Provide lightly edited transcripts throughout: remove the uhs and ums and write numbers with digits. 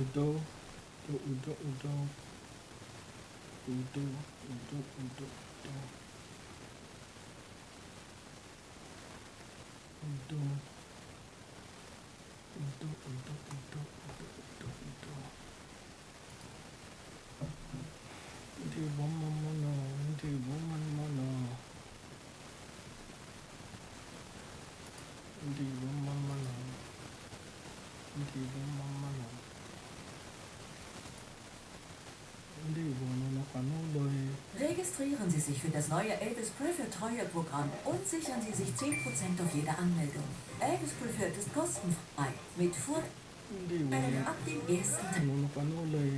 Udo, udo, udo, udo, udo, udo, udo, udo, udo, udo, udo, udo, udo, udo. Ndị Igbo mma mma nụ, ndị Igbo mma mma nụ. Ndị Igbo mma mma nụ. Ndị Igbo mma mma nụ. Ndị Igbo nọ nọkwa n'ụlọ e. Registrieren Sie sich für das neue Elvis Preferred Treueprogramm und sichern Sie sich 10% auf jede Anmeldung. Elvis Preferred ist kostenfrei mit Ndị Igbo Vorteilen ab dem ersten Tag. nọ nọkwa n'ụlọ e.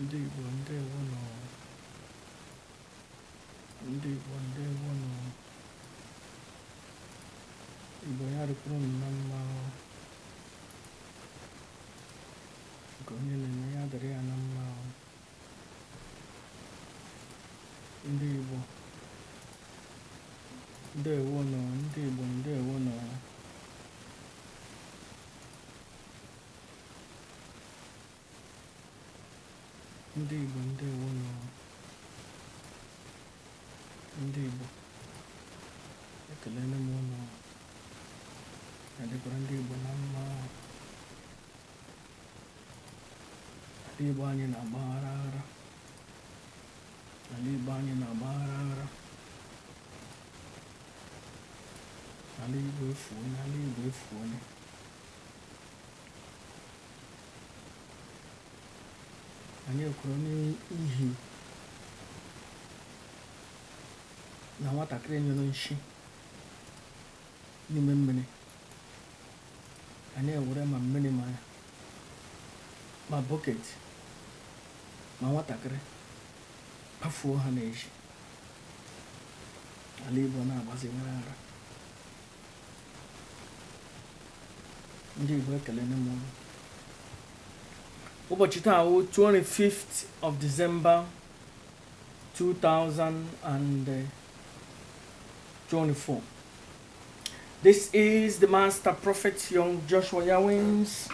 Ndị Igbo ndewo nụ. Ndị Igbo ndewo nụ. Igbo ya dịkwara unu na mma o. Nke onye na-eme ya dịrị ya na mma o. Ndị Igbo ndewo nụ, ndị Igbo ndewo nụ. Ndị Igbo ndewo nụ. Ndị Igbo ekelele m unu. Ya dịkwara ndị Igbo na mma. Ala Igbo anyị na-agba aghara aghara. Ala Igbo anyị na-agba aghara aghara. Ala Igbo efuone, ala Igbo efuone. Anyị ekwuru n'ihi na nwatakịrị nyụrụ nshi n'ime mmiri, anyị ewere ma mmiri ma bucket ma nwatakịrị pafuo ha n'ezi. Ala Igbo na-agbazi aghara aghara. Ndị Igbo ekelene m unu. Ụbọchị taa wụ 25th of December 2024. This is the Master Prophet Young Joshua Yawins,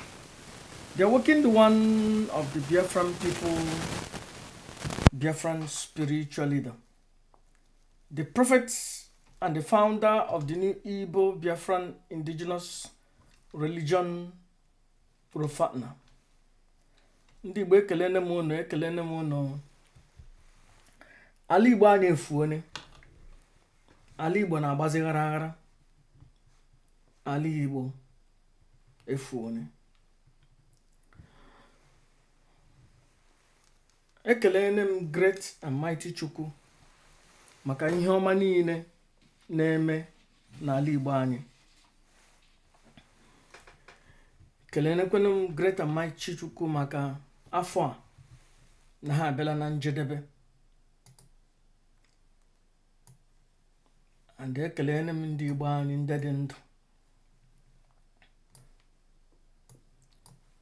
the awakened one of the Biafran people, Biafran spiritual leader, the prophet and the founder of the new Igbo Biafran indigenous religion, Profatna. Ndị Igbo ekelene m unu, ekelene m unu. Ala Igbo anyị efuone. Ala Igbo na-agbazi ghara aghara. Ala Igbo efuone. Ekelene m Great and Mighty Chukwu maka ihe ọma niile na-eme n'ala Igbo anyị. Kelenekwenụ m Great and Mighty Chukwu maka afọ a na ha abịala na njedebe. And ekelene m ndị Igbo anyị ndị dị ndụ.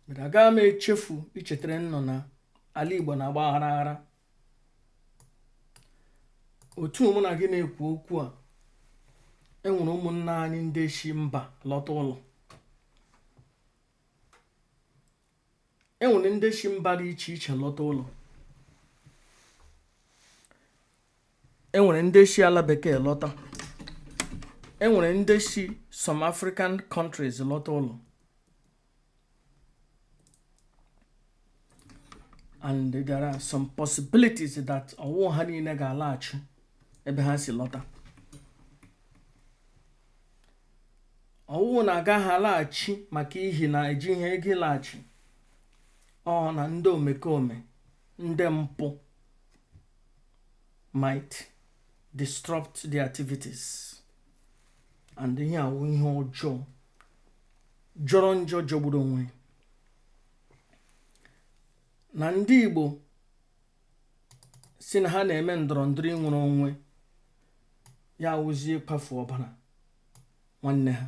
But agaghị m echefu ichetara nnọ na ala Igbo na-agba aghara aghara. Otu mụ na gị na-ekwu okwu a, enwere ụmụnna anyị ndị si mba lọta ụlọ. Enwere ndị si mba dị iche iche lọta ụlọ. Enwere ndị si ala bekee lọta. Enwere ndị si some African countries lọta ụlọ. And there are some possibilities that ọwụ ha niile ga-alaghachi ebe ha si lọta. Ọwụ na agaghị alaghachi maka ihi na ejighị ego ịlaghachi. Ọ na ndị omekome, ndị mpụ might disrupt the activities, and ihe awụ ihe ọjọọ jọrọ njọ jọgburu onwe na ndị Igbo si na ha na-eme ndọrọ ndọrọ inwere onwe ya awụzie ịkwafu ọbara nwanne ha,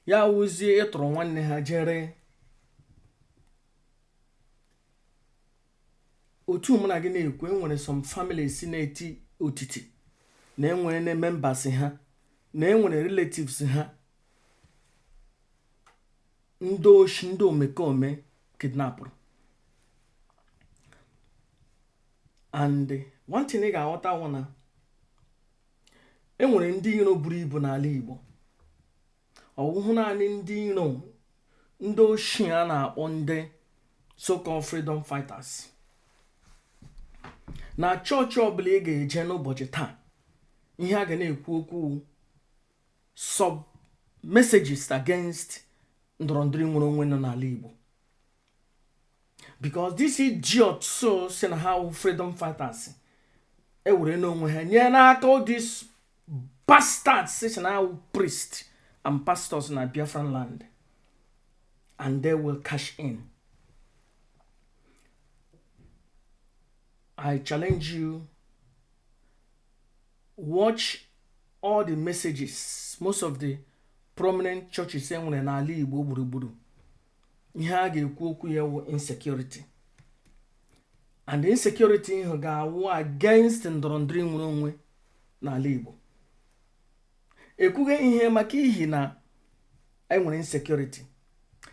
ya awụzie ịtọrọ nwanne ha jere. Otu mụ na gị na-ekwu, enwere some families na-eti otiti na enwere na members ha, na enwere relatives ha Ndị oshi, ndị omekome kidnapụrụ. And one thing ị ga-aghọta wụ na e nwere ndị iro buru ibu n'ala Igbo. Ọwụhụ naanị ndị iro, ndị oshi a na-akpọ ndị so-called freedom fighters. Na chọọchị ọbụla ị ga-eje n'ụbọchị taa, ihe a ga na-ekwu okwu sub messages against ndọrọndọrọ nwere onwe nọ n'ala Igbo, because this idiot so si na ha wụ freedom fighters ewere n'onwe ha nye n'aka all these bastards si na ha wụ priest and pastors na Biafran land, and they will cash in. I challenge you, watch all the messages most of the prominent churches enwere n'ala Igbo gburugburu. Ihe a ga-ekwu okwu ya wụ insecurity, and insecurity ahụ ga-awụ against ndọrọndọrọ nwere onwe n'ala Igbo. Ekwughị ihe maka ihi na enwere insecurity,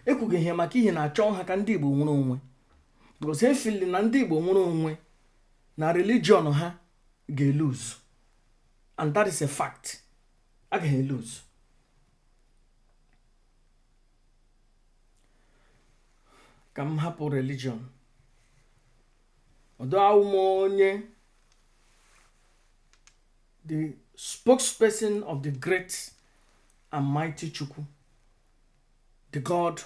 ekwughị ihe maka ihi na achọ ha ka ndị Igbo nwere onwe, because e feel na ndị Igbo nwere onwe na religion ha ga-elose, and that is a fact. Agaghị elose. Ka m hapụ religion ọdụ. Awụ m onye the spokesperson of the great and mighty Chukwu, the God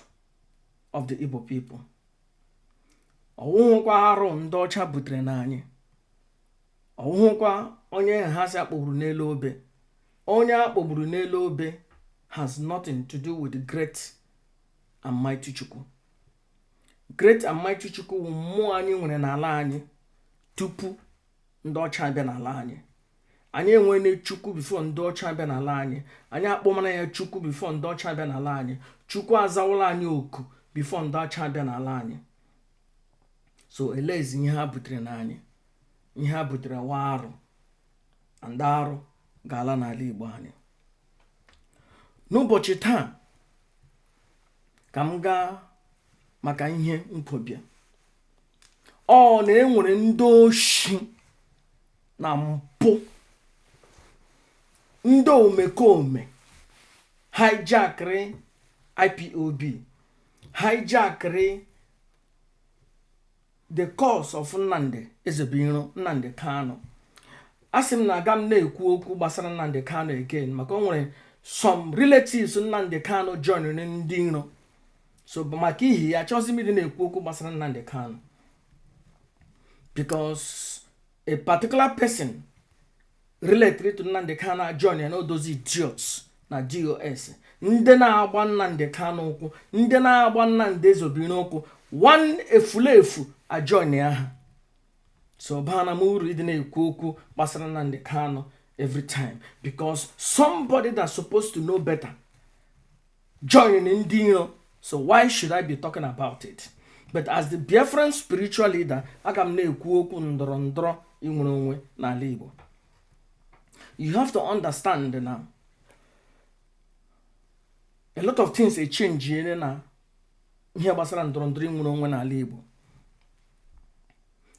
of the Igbo people. Ọwụhụkwa arụ ndị ọcha butere n'anyị, ọwụhụkwa onye ha si akpọgburu n'elu obe. Onye a kpọgburu n'elu obe has nothing to do with the great and mighty Chukwu. Great and mighty Chukwu wụ mmụọ anyị nwere n'ala anyị tupu ndị ọcha abịa n'ala anyị. Anyị enwene Chukwu before ndị ọcha abịa n'ala anyị. Anyị akpọmara ya Chukwu before ndị ọcha abịa n'ala anyị. Chukwu azawụla anyị oku before ndị ọcha abịa n'ala anyị. So elezi ihe ha butere na anyị? Ihe ha butere wa arụ, and arụ ga-ala n'ala Igbo anyị. N'ụbọchị taa, ka m gaa maka ihe nkwobịa ọ na enwere ndị oshi na mpụ, ndị omekome hijackịrị IPOB, hijackịrị the cause of Nnamdi Ezebiro, Nnamdi Kanu. Asị m na aga m na-ekwu okwu gbasara Nnamdi Kanu again, maka o nwere some relatives Nnamdi Kanu joinere ndị iro. So maka ihi ya, achọghịzi m ịdị na-ekwu okwu gbasara Nnamdi Kanu, because a particular person related to Nnamdi Kanu join ya na those idiots na DOS, ndị na-agba Nnamdi Kanu ụkwụ, ndị na-agba Nnamdi Ezebiro ụkwụ. One efulefu ajoin ya ha. So bana m uru ịdị na-ekwu okwu gbasara Nnamdi Kanu every time, because somebody that's supposed to know better join ndị iro. So why should I be talking about it? But as the Biafran spiritual leader, aga m na-ekwu okwu ndọrọ ndọrọ inwere onwe n'ala Igbo. You have to understand na a lot of things echenjiere na ihe gbasara ndọrọ ndọrọ inwere onwe n'ala Igbo.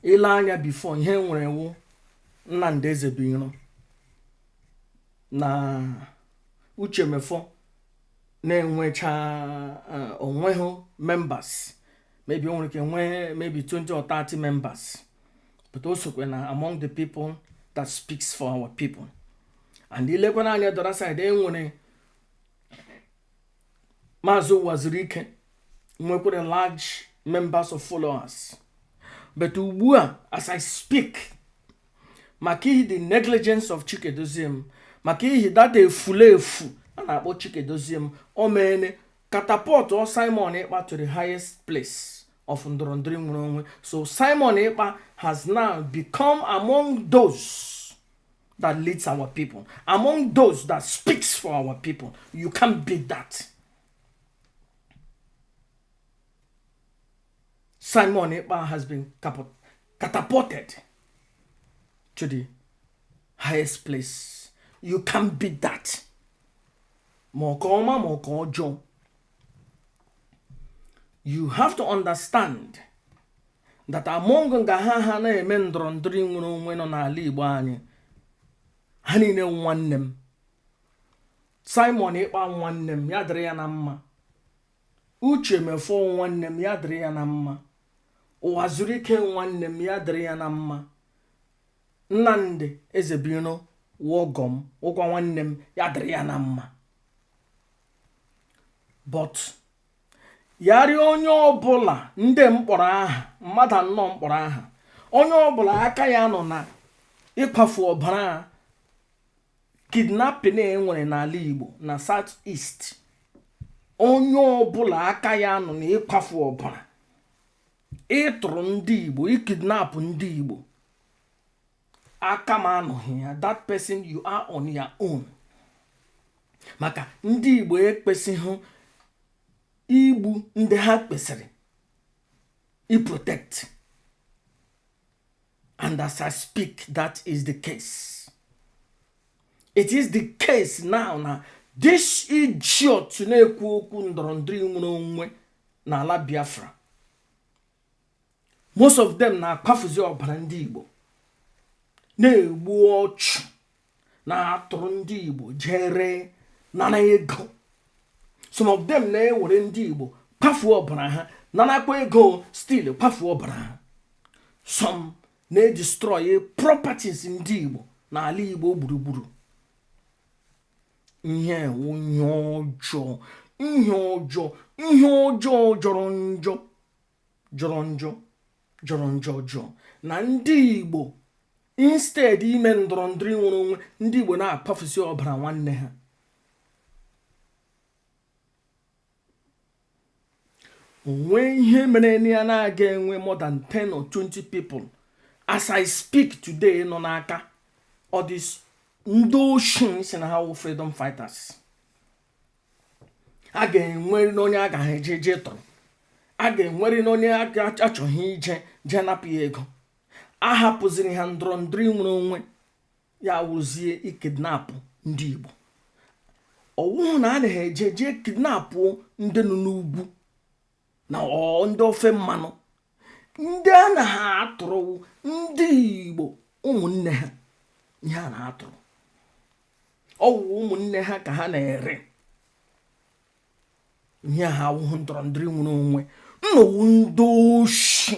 Ile anya before, ihe nwere wụ Nnamdi Ezebiro na Uche Mefor na-enwecha onweghị members. Maybe o nwere ike nwee maybe 20 or 30 members, but o sokwe na among the people that speaks for our people. And ilekwana anya the other side, enwere Maazị Uwazuruike, nwekwara large members of followers. But ugbu a, as I speak, maka ihi the negligence of Chikedoziem, maka ihi that efulefu a na-akpọ Chikedoziem, o meene catapult ọ Simon Ekpa to the highest place of ndọrọndọrọ nwere onwe. So Simon Ekpa has now become among those that leads our people, among those that speaks for our people. You can't beat that. Simon Ekpa has been catapulted to the highest place. You can't beat that. Ma ọ ka ọma, ma ọ ka ọjọọ. You have to understand that among nga ha na-eme ndọrọ ndọrọ nwere onwe nọ n'ala Igbo anyị, ha niile nwanne m. Simon Ekpa nwanne m, ya dịrị ya na mma. Uche Mefor nwanne m, ya dịrị ya na mma. Uwazuruike nwanne m, ya dịrị ya na mma. Nnamdi Ezebiro wọgọm ụkwa nwanne m, ya dịrị ya na mma. But yarị onye ọbụla ndị mkpọrọ aha, mmadụ anọ mkpọrọ aha, onye ọbụla aka ya nọ na ịkwafu ọbara, kidnapping e nwere n'ala Igbo na South East, onye ọbụla aka ya nọ na ịkwafu ọbara, ịtụrụ ndị Igbo, ikidnap ndị Igbo, aka m anọghị ya. That person, you are on your own, maka ndị Igbo ekpesịghị igbu ndị ha kpesịrị i protect. And as I speak, that is the case. It is the case now na this idiot na-ekwu okwu ndọrọ ndọrọ nwere onwe n'ala Biafra, most of them na-akpafuzi ọbara ndị Igbo, na-egbu ọchụ, na-atụrụ ndị Igbo jere nara ego. Some of them na-ewere ndị Igbo kpafuo ọbara ha, narakwa ego, still kpafuo ọbara ha. Some na-edestroy properties ndị Igbo n'ala Igbo gburugburu. Ihe ewu, ihe ọjọọ, ihe ọjọọ, ihe ọjọọ, jọrọ njọ, jọrọ njọ, jọrọ njọ ọjọọ na ndị Igbo, instead ime ndọrọ ndọrọ nwere onwe, ndị Igbo na-akpafusi ọbara nwanne ha. Onwe ihe mere na ya na-aga enwe more than 10 or 20 people as I speak today nọ n'aka all these ndị oshi si na ha wụ freedom fighters. A ga-enwerịrị onye a gaghị eje je tọrọ, a ga-enwerịrị onye achọghị ije jee napụ ya ego. A hapụziri ha ndọrọ ndọrọ nwere onwe ya wụzie ikidnapụ ndị Igbo. Ọwụhụ na a naghị eje jee kidnapụ ndị nọ n'ugwu na ndị ofe mmanụ, ndị a na ha atụrụ ndị Igbo ụmụnne ha, ihe a na-atụrụ ọwụ ụmụnne ha ka ha na-ere. Ihe ha awụhụ ndọrọ ndọrọ nwere onwe. Nnọwụ ndị oshi,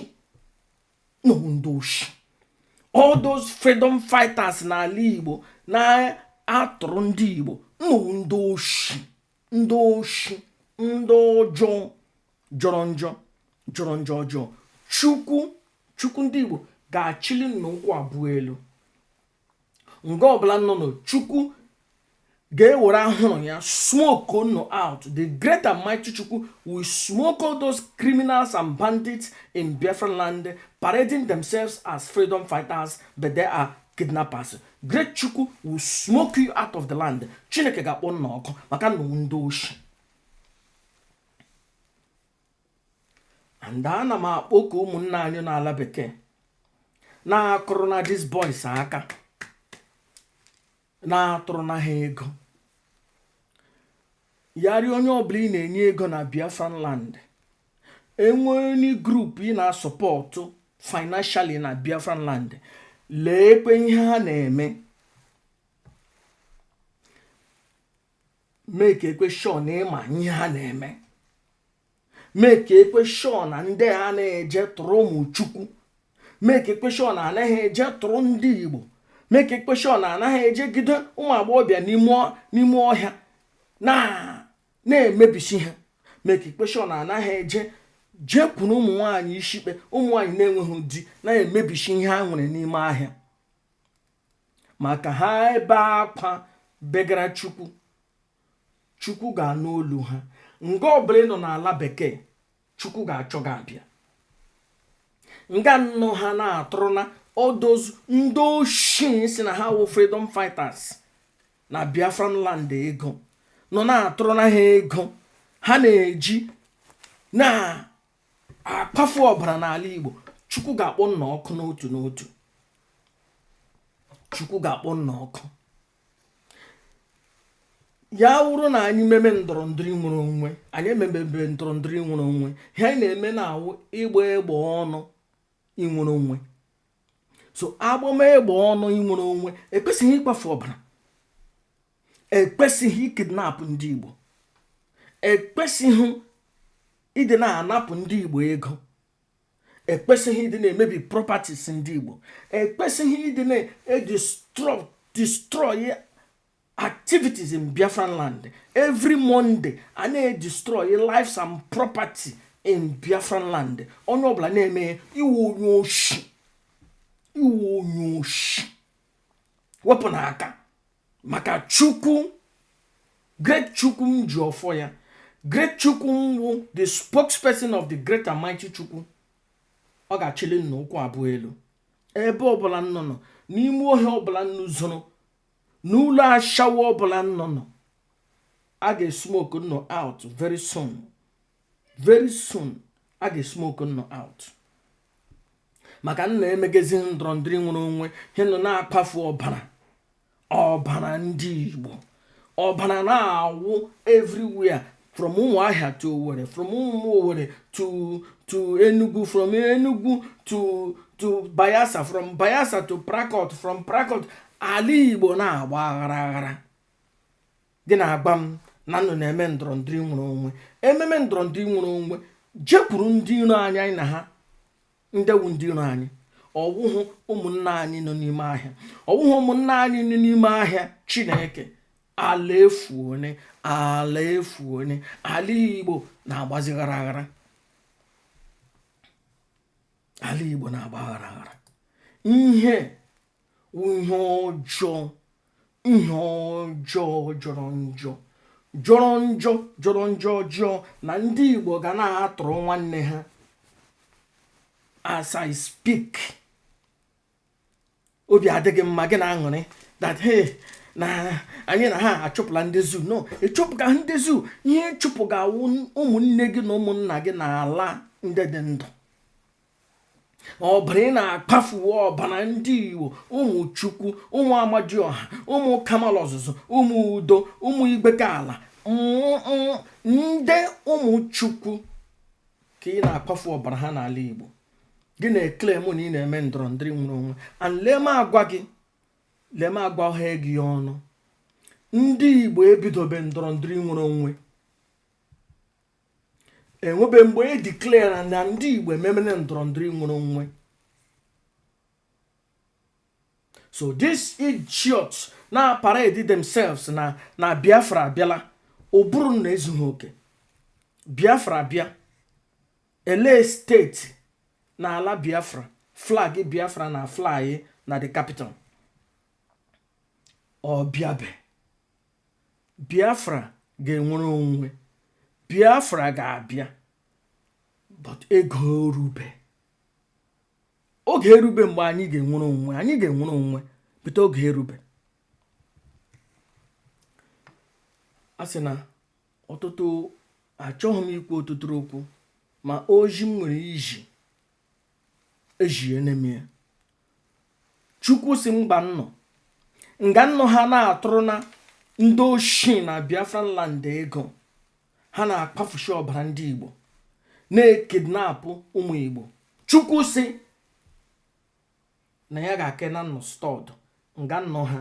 nnọwụ ndị oshi. All those freedom fighters n'ala Igbo na-atụrụ ndị Igbo, nnọwụ ndị oshi, ndị oshi, ndị ọjọọ, jọrọ njọ, jọrọ njọ ọjọọ. Chukwu, Chukwu ndị Igbo ga-achịli nna ụkwụ abụọ elu. Nga ọbụla nọ nọ, Chukwu ga-ewere ahụrụ ya smoke unu out. The great and mighty Chukwu will smoke all those criminals and bandits in Biafra land parading themselves as freedom fighters, but they are kidnappers. Great Chukwu will smoke you out of the land. Chineke ga-akpọ nna ọkụ maka nnụ ndị oshi. And ana m akpọku ụmụnne anyị n'ala bekee na-akụrụ na these boys aka, na-atụrụ na ha ego. Yarị onye ọbụla ị na-enye ego na Biafran land, enwe any group ị na-asọpọtụ financially na Biafran land, leekwe ihe ha na-eme. Make ekwe sure na ịma ihe ha na-eme. Make ekwe sure na ndị ha na-eje tụrụ ụmụ Chukwu. Make ekwe sure na anaghị eje tụrụ ndị Igbo. Make ekwe sure na anaghị ejegide ụmụ agbọghọbịa n'ime ọhịa na-emebisi ha. Make ekwe sure na anaghị eje jekwuru ụmụ nwaanyị ishikpe, ụmụ nwaanyị na-enweghị di, na-emebisi ihe ha nwere n'ime ahịa. Maka ha ebe akwa begara Chukwu, Chukwu ga-anụ olu ha. Nga ọbụla ị nọ n'ala bekee, Chukwu ga-achọ gị abịa. Nga nnọ ha na-atụrụ na all those ndị oshi si na ha wụ freedom fighters na Biafran land ego, nọ na-atụrụ na ha ego ha na-eji na-akpafu ọbara n'ala Igbo, Chukwu ga-akpọ nna ọkụ n'otu n'otu. Chukwu ga-akpọ nna ọkụ. Ya wụrụ na anyị meme ndọrọ ndọrọ nwere onwe, anyị ememebe ndọrọ ndọrọ nwere onwe. Ihe anyị na-eme na-awụ ịgba egbe ọnụ inwere onwe. So agbama egbe ọnụ inwere onwe, ekwesịghị ịkpafu ọbara, ekwesịghị ikidnap ndị Igbo, ekwesịghị ịdị na-anapụ ndị Igbo ego, ekwesịghị ịdị na-emebi properties ndị Igbo, ekwesịghị ịdị na-edestroy activities in Biafran land. Every Monday a na-edestroy lives and property in Biafran land. Onye ọbụla na-eme, iwu onye oshi, iwu onye oshi, wepụ n'aka. Maka Chukwu, great Chukwu m ji ọfọ ya, great Chukwu m wụ the spokesperson of the great and mighty Chukwu, ọ ga-achịli nna ụkwụ abụọ elu. Ebe ọbụla nnọ nọ, n'ime ohia ọbụla nnu zoro, n'ụlọ ashawo ọbụla nnọ nọ, a ga-esmoke nnọ out very soon, very soon. A ga-esmoke nnọ out maka nna emegezi ndọrọ ndọrọ nwere onwe. Ihe nọ na-akpafu ọbara, ọbara ndị Igbo, ọbara na-awụ everywhere, from Ụmụahịa to Owerri, from ụmụ Owerri to Enugu, from Enugu to Bayelsa, from Bayelsa to Port, from Port. Ala Igbo na-agba aghara aghara. Gị na-agba m na nnụ na-eme ndọrọ ndọrọ nwere onwe. Ememe ndọrọ ndọrọ nwere onwe, jekwuru ndị iro anyị, anyị na ha ndewu ndị iro anyị, ọwụhụ ụmụnna anyị nọ n'ime ahịa, ọwụhụ ụmụnna anyị nọ n'ime ahịa. Chineke, ala efu one, ala efu one. Ala Igbo na-agbazi ghara aghara, ala Igbo na-agba aghara aghara. Ihe ihe ọjọọ, ihe ọjọọ, jọrọ njọ, jọrọ njọ, jọrọ njọ ọjọọ na ndị Igbo ga na-atụrụ nwanne ha. As I speak, obi adịghị mma gị na-aṅụrị that hey, na anyị na ha achụpụla ndị zoo. No, ịchụpụga ndị zoo. Ihe ịchụpụ ga-awụ ụmụnne gị na ụmụnna gị n'ala ndị dị ndụ. Ọbara ị na-akpafuo, ọbara ndị Igbo, ụmụ Chukwu, ụmụ Amadioha, ụmụ Kamal ọzụzụ, ụmụ Udo, ụmụ Igbeke, ala ndị ụmụ Chukwu ka ị na-akpafu ọbara ha n'ala Igbo. Gị na-eclaim na ị na-eme ndọrọ ndọrọ nwere onwe. And lee m agwa gị, lee m agwa ha gị ọnụ, ndị Igbo ebidobe ndọrọ ndọrọ nwere onwe. Enwebe mgbe e declare na ndị Igbo ememene ndọrọ ndọrọ nwere onwe. So these idiots na parade themselves na Biafra abịala. Ụbụrụ na ezughị oke. Biafra bịa, ele steeti n'ala Biafra flag Biafra na fly na the capital? Ọ bịabe, Biafra ga-enwere onwe, Biafra ga-abịa, but ego erube, oge erube mgbe anyị ga-enwere onwe. Anyị ga-enwere onwe, but oge erube. A sị na ọtụtụ, achọghị m ikwu ọtụtụ okwu, ma ozi m nwere iji ejie ya. Chukwu si mgba nnọ nga nnọ ha na-atụrụ na ndị oshi na Biafran land ego ha na-akpafushi ọbara ndị Igbo, na-ekidnapụ ụmụ Igbo. Chukwu si na ya ga-ake na nnọ stud nga nnọ ha.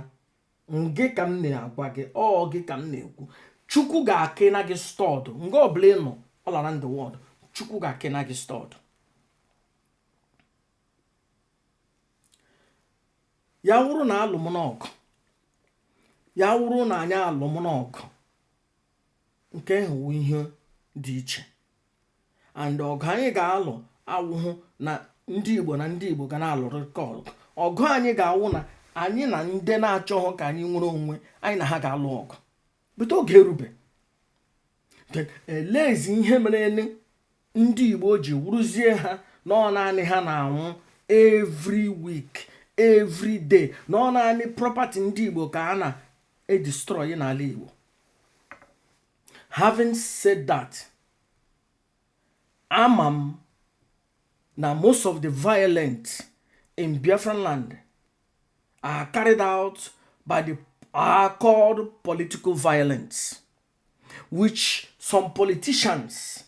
Ngị ka m na-agwa gị, ọ gị ka m na-ekwu. Chukwu ga-ake na gị stud nga ọbụla ị nọ all around the world. Chukwu ga-ake na gị stud. Ya wụrụ na alụmnọgụ, ya wụrụ na anyị alụmnọgụ, nke ahụ wụ ihe dị iche. And ọgụ anyị ga-alụ awụhụ na ndị Igbo na ndị Igbo ga na-alụrịkọ ọgụ. Ọgụ anyị ga-awụ na anyị na ndị na-achọghị ka anyị nwere onwe anyị na ha ga-alụ ọgụ, but oge erube. Elezi ihe mere ndị Igbo ji wụrụzie ha na ọ naanị ha na-anwụ every week, every day, na ọ naanị property ndị Igbo ka a na-edestroy n'ala Igbo? Having said that, ama m na most of the violence in Biafran land are carried out by the are called political violence, which some politicians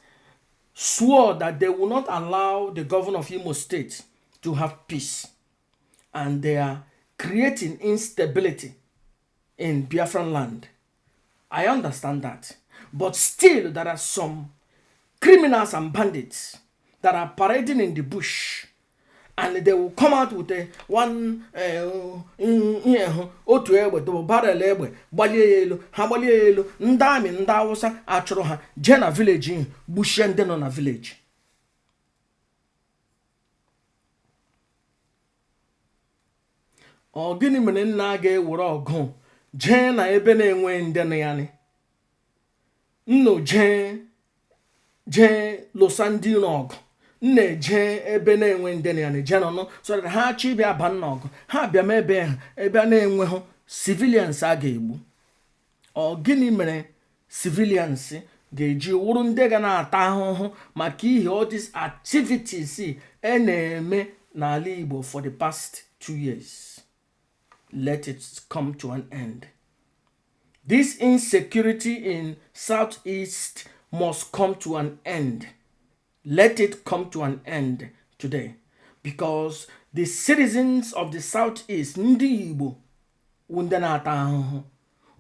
swore that they will not allow the governor of Imo State to have peace. And they are creating instability in Biafran land. I understand that. But still, there are some criminals and bandits that are parading in the bush, and they will come out with a one ihe hụ otu egbe, double barrel egbe, gbalie ya elu, ha gbalie ya elu, ndị army ndị Awụsa achụrụ ha jee na village ihu gbuchie ndị nọ na village. Ọ gịnị mere nna ga-ewere ọgụ jee na ebe na-enwe ndị nọ ya nno jee jee lụsa ndị iro ọgụ, nna eje ebe na-enwe ndị nọ ya jee nọnụ so that ha chọ ịbịa aba nna ọgụ, ha bịa ma ebe ha ebe a na-enweghị civilians a ga-egbu? Ọ gịnị mere civilians ga-eji wụrụ ndị ga na-ata ahụhụ maka ihe all these activities e na-eme n'ala Igbo for the past 2 years? Let it come to an end. This insecurity in Southeast must come to an end. Let it come to an end today, because the citizens of the Southeast, ndị Igbo, wụ ndị na-ata ahụhụ.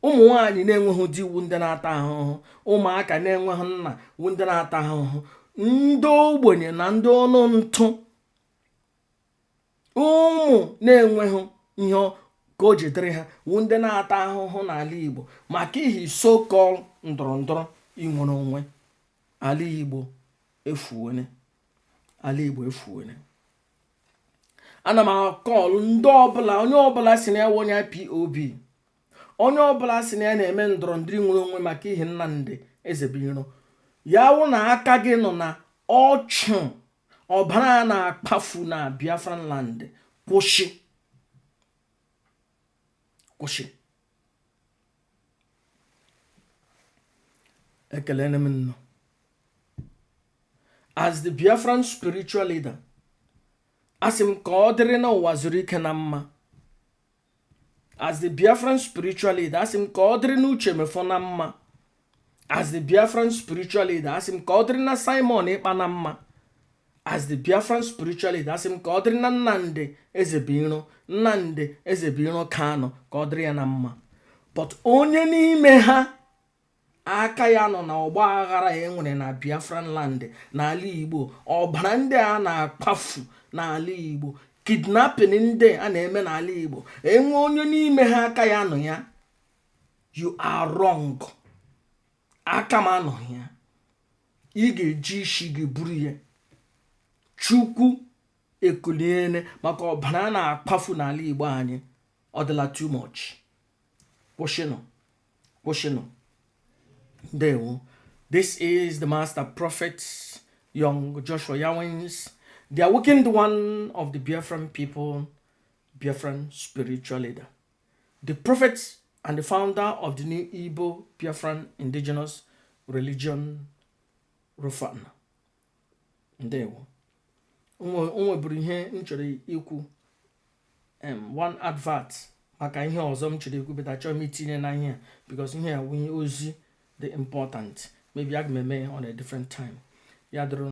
Ụmụ nwanyị na-enweghị di wụ ndị na-ata ahụhụ. Ụmụaka na-enweghị nna wụ ndị na-ata ahụhụ. Ndị ogbenye na ndị ọnụ ntụ, ụmụ na-enweghị ihe ka o ji dịrị ha, wụ ndị na-ata ahụhụ n'ala Igbo maka ihi so called ndọrọ ndọrọ inwere onwe. Ala Igbo efuone, ala Igbo efuone. Ana m a-call ndị ọbụla, onye ọbụla si na ya onye IPOB, onye ọbụla si na ya na-eme ndọrọ ndọrọ nwere onwe maka ihe Nnamdi Ezebiro ya wụ na aka gị nọ na ọchụ ọbara a na-akpafu na Biafran land, kwụsị, kwụsị. Ekelene m nnọọ as the Biafran spiritual leader. Asị m ka ọ dịrị na Uwazuruike na mma. As the Biafran spiritual leader, asị m ka ọ dịrị na Uche Mefor na mma. As the Biafran spiritual leader, asị m ka ọ dịrị na Simon Ekpa na mma. As the Biafran spiritual leader, asị m ka ọ dịrị na Nnamdi Ezebiro, Nnamdi Ezebiro Kanu, ka ọ dịrị ya na mma. But onye n'ime ha aka ya nọ na ọgba aghara ya enwere na Biafran land, n'ala Igbo, ọbara ndị a na-akpafu n'ala Igbo, kidnapping ndị a na-eme n'ala Igbo, enwe onye n'ime ha aka ya nọ ya, you are wrong. Aka m anọghị ya. Ị ga-eji isi gị buru ya. Chukwu ekuliene maka ọbara a na-akpafu n'ala Igbo anyị. Ọ dịla too much. Kwụsịnụ, kwụsịnụ. Ndewo. This is the master prophet, young Joshua Yawins, the awakened one of the Biafran people, Biafran spiritual leader, the prophet and the founder of the new Igbo Biafran indigenous religion, Rufan. Ndewo. O nweburu ihe m chọrọ ikwu, one advert maka ihe ọzọ m chọrọ ikwu, but achọghị m itinye na ihe a because ihe a wụ ozi dị important. Maybe aga m eme on a different time. Ya dịrị.